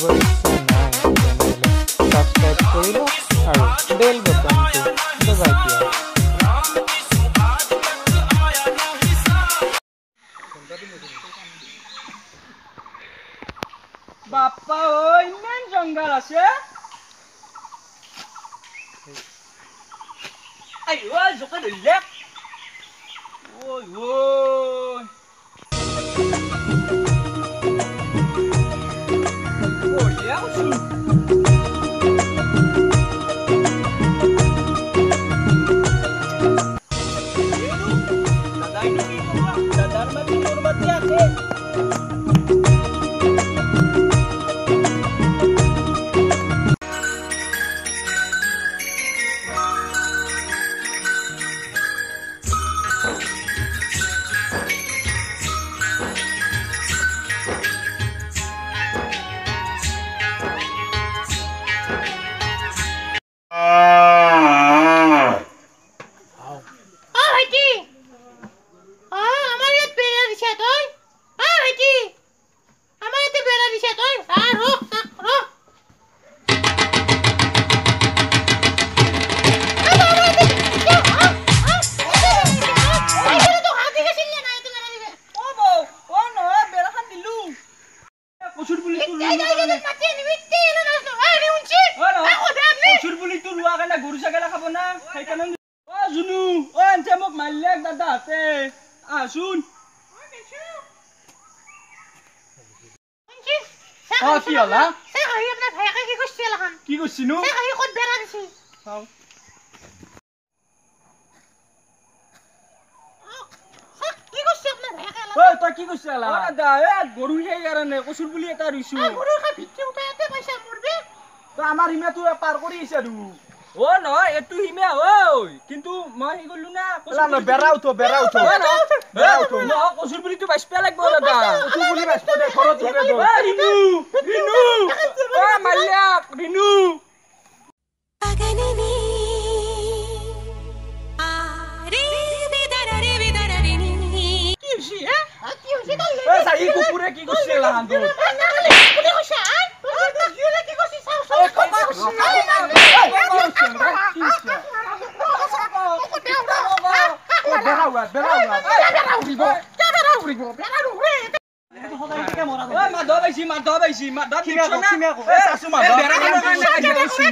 কৰিবৰ ইচ্ছা নাই তেনেহ'লে ছাবস্ক্ৰাইব কৰি লওক আৰু বেল বটনটো দবাই দিয়ক। বাপ্পা ঐ, ইমান জংঘল আছে। I ঐ, জোকে ধৰিলে। ঐ ঐ, বঢ়িয়া কৈছো। দাদাইনো কি ক'ব? দাদাৰ মাটি মোৰ মাটি একে। অ ভাইটি, অ আমাৰ ইয়াত বেৰা দিছা তই। অ ভাইটি, আমাৰ ইয়াতে বেৰা দিছা তই। আহ ৰহ, তাক ৰহ। অ বৌ, অ নহয়, বেৰাখন দিলো কচুৰ পুলিটো ৰুলো কাৰণে। অ নহয়, কচুৰ পুলিটো ৰোৱা কাৰণে গৰু ছাগলী খাব না, সেইকাৰণে। অ জুনু, অ এনতে মোক মাৰিলে দাদাহঁতে। আহচোন। অ কি হ'ল? হা, কি কৰছিনো? চাওঁ। ঐ, তই কি কৰছিস? অ দাদা, এ গৰু সেই কাৰণে কচুৰ পুলি এটা ৰুইছো। তই আমাৰ সীমাটো পাৰ কৰি আহিছা আৰু। অ নহয়, এইটো সীমা ঐ, কিন্তু মই সেই কৰিলো না। বেৰা উঠো, বেৰা উঠো, বেৰা উঠো। নহয়, কচুৰ পুলিটো বাচিব লাগিব দাদা। কচুৰ পুলি বাচিব দে, ঘৰত ৰুবে দে। ঐ ৰিনু, ৰিনু, ঐ মাল্যাক ৰিনু। কি হৈছে হে? ঐ চাই, কুকুৰে কি কৰছে এলাহান তোৰ? বেৰা উৰা, বেৰা উৰা। ঐ মাধৱ আহিছি, মাধৱ আহিছি, মাধৱ দেখছ না? এ চাচো মাধৱ। বেৰাখনৰ কাৰণে কাজিয়া কৰিছি।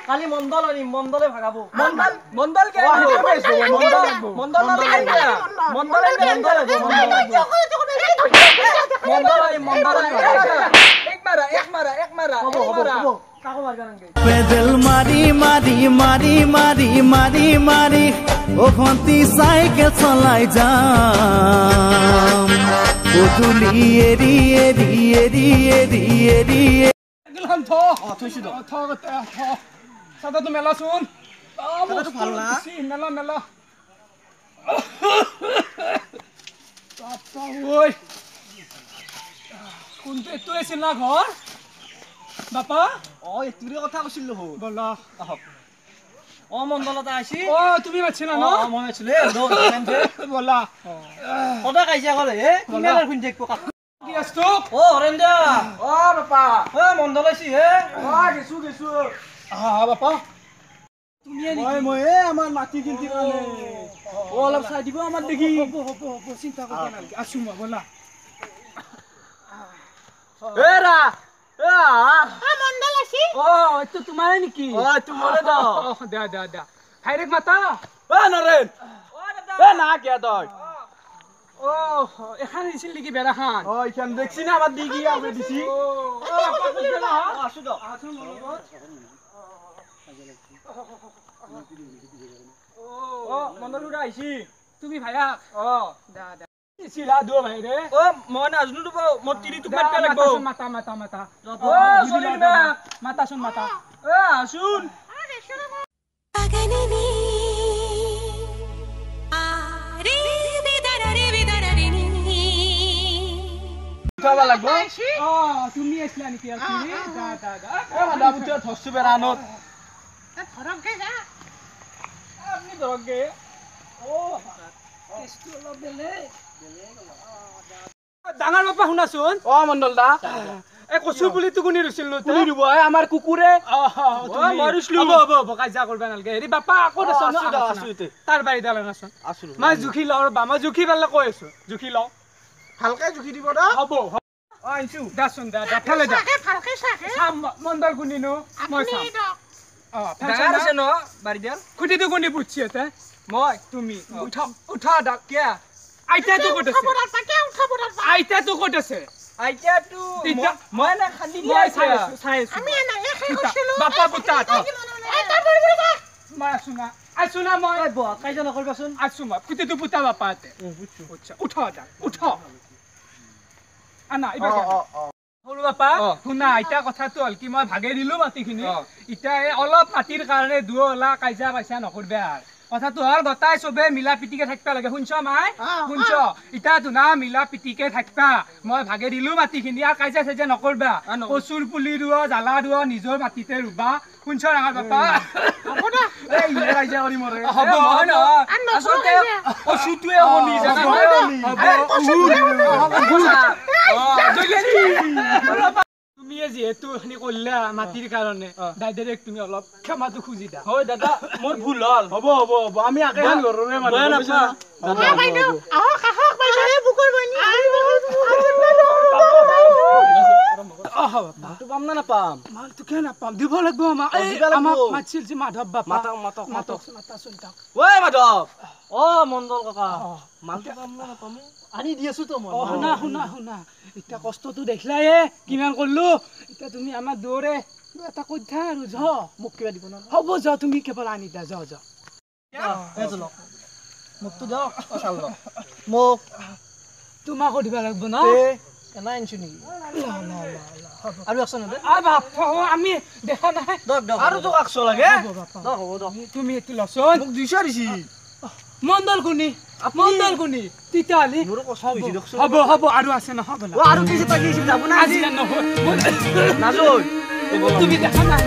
কালি মণ্ডল আনিম, মণ্ডলে ভাগাব। মণ্ডল, মণ্ডল কে অ, আহিব? সেইটো পাইছো, মণ্ডল, মণ্ডল। মণ্ডল আনিম, মণ্ডল আনিম, মণ্ডল আহিব, মণ্ডল আহিব। মণ্ডল আনিম, মণ্ডল আনিম। এক মাৰা, এক মাৰা, এক মাৰা, হ'ব এক হ'ব মাৰা। হ'ব, কাকো মাৰিব নালাগে। পেডেল মাৰি মাৰি মাৰি মাৰি মাৰি মাৰি ও ভন্টি চাইকেল চলাই যাম, পদূলি এৰি এৰি এৰি এৰি এৰি। এগিলাখন থ। অ, থৈছো দক। থ, থ, চাদাটো মেলাচোন। চাদাটো ভাল না? মেলা, মেলা। বাপ্পা ঐ, কোনটো এইটো আছিল না ঘৰ বাপা? অ, এইটোৰে কথা কৈছিল দেখোন। ব'লা। আহক। অ মণ্ডল এটা আহিছি। অ, তুমি মাতছিলা ন? অ, মই মাতিছিলো। এ ব'লা। সদায় কাজিয়া কৰে হে, কিমান আৰু শুনি থাকিব কাক? কি আছটো? অ হৰেণ দা। অ বাপা। অ মণ্ডল আহিছি হে। অ গেছো, গেছো। আহা বাপা। তুমিয়ে মই নেকি? মই এই আমাৰ মাটি কিনতি কাৰণে। অ অলপ চাই দিব আমাৰ দেখি। হ'ব হ'ব হ'ব, চিন্তা কৰিব নালাগে, আছো মই। ব'লা। এ ৰা, এ আহা। অ, এইটো তোমাৰে নেকি? অ, এইটো মোৰে দ। দে দে দে, ভাইৰেক মাতা। অ নৰেন, এ না কিয়া তই? অ, এখান দিছিল নেকি বেৰাখান? অ, এইখান দেখছি না, আমাৰ দি কি আগে দিছি। অ, বাপা ক'ত গ'লা? আছো দক। অ মণ্ডল খুৰা আহিছি। তুমি ভাইয়াক? অ। দা দা চিলা দো ভাই ৰে। অ মই নাজনো তো, মই তিৰিটোক মাতিব লাগিব। মাতাচোন, মাতা, মাতা, মাতা। অ চলি না। মাতাচোন, মাতা। এ আহচোন। উঠাব লাগব। অ, তুমি আছিলা নেকি? দা দা দা। এ মাধৱ, উঠা, ধৰছো বেৰানত। আপুনি ধৰক গে। অ কেছটো অলপ বেলেগ। ডাঙৰ বাপা, শুনাচোন। অ মণ্ডল দা। এই কচু পুলিটো কোনে ৰুইছিল নো? কোনে ৰুব? এই আমাৰ কুকুৰে। মই ৰুইছিলো। হ'ব হ'ব হ'ব, কাজিয়া কৰবা নালাগে। হেৰি বাপা ক'ত আছ? আছো তাৰ বাৰীত আনাচোন। মই জুখি লওঁ ৰ'বা, মই জুখি পেলাই কৈ আছো। জুখি লওঁ, ভালকে জুখি দিব দা। হ'ব, আনিছো। দাচোন দা, ফালে দা। চাম মণ্ডল কোনিনো মই চাম। ডাঙৰ আছে ন বাৰীডাল? খুটিটো কোনে পুতছি ইয়াতে? মই। তুমি উঠা উঠা দা। কিয়া আইতাটো ক'ত আছে? আইতাটো ক'ত আছে? আইতাটো মই না খালি মই চাই আছো, চাই আছো। বাপা পুতা মই আছো না, আছো না মই। কাজিয়া নকৰিবাচোন। আছো মই। খুটিটো পুতা বাপাতে। উঠা দা, উঠ। আনা এইবাৰ। সৰু বাপা শুনা, আইতা কথাটো হ'ল কি, মই ভাগে দিলো মাটিখিনি। এতিয়া এই অলপ মাটিৰ কাৰণে দুয়োলা কাজিয়া পাইচা নকৰবে। আৰু কথাটো হ'ল গোটাই চবে মিলা পিটিকে থাকিব লাগে। শুনছ মাই? শুনছ? ইতা ধুনা মিলা পিটিকে থাকবা। মই ভাগে দিলো মাটিখিনি, আৰু কাজিয়া চাজিয়া নকৰবা। কচুৰ পুলি ৰুৱ, জ্বালা ৰুৱ, নিজৰ মাটিতে ৰুবা। শুনছ ডাঙৰ বাপা? হ'ব। তুমিয়ে যিহেতু এইখিনি কৰিলা মাটিৰ কাৰণে, ডাইৰেক্ট তুমি অলপ ক্ষমাটো খুজি দিয়া। হয় দাদা, মোৰ ভুল হ'ল। হ'ব হ'ব হ'ব, আমি একেখন ঘৰৰে মানুহ। মালটো পাম না নাপাম? মালটো কিয় নাপাম, দিব লাগিব আমাক। আমাক মাতছিল যে মাধৱ বাপা। মাতক মাতক, মাতাচোন তাক। ঐ মাধৱ। অ মণ্ডল কাকা, মালটো পাম না নাপাম? আনি দি আছো তো মই। শুনা শুনা শুনা, এতিয়া কষ্টটো দেখিলায়ে কিমান কৰিলো। এতিয়া তুমি আমাৰ দৌৰে এটা কৈ দিয়া আৰু য। মোক কিবা দিব না? হ'ব য, তুমি কেৱল আনি দিয়া। য য। মোকতো দিয়ক। মোক তোমাকো দিব লাগিব ন? এনাই আনিছো নেকি? আৰু একশ নেদে? আমি দেখা নাই। আৰু তোক একশ লাগে? তুমি এইটো লচোন। মোক 200 দিছি। মণ্ডল কোনি? মণ্ডল কোনি? তেতিয়াহ'লে হ'ব হ'ব, আৰু আছে নহয়। আৰু কি যাব না আজি? নহয় নাযায়। তুমি দেখা নাই।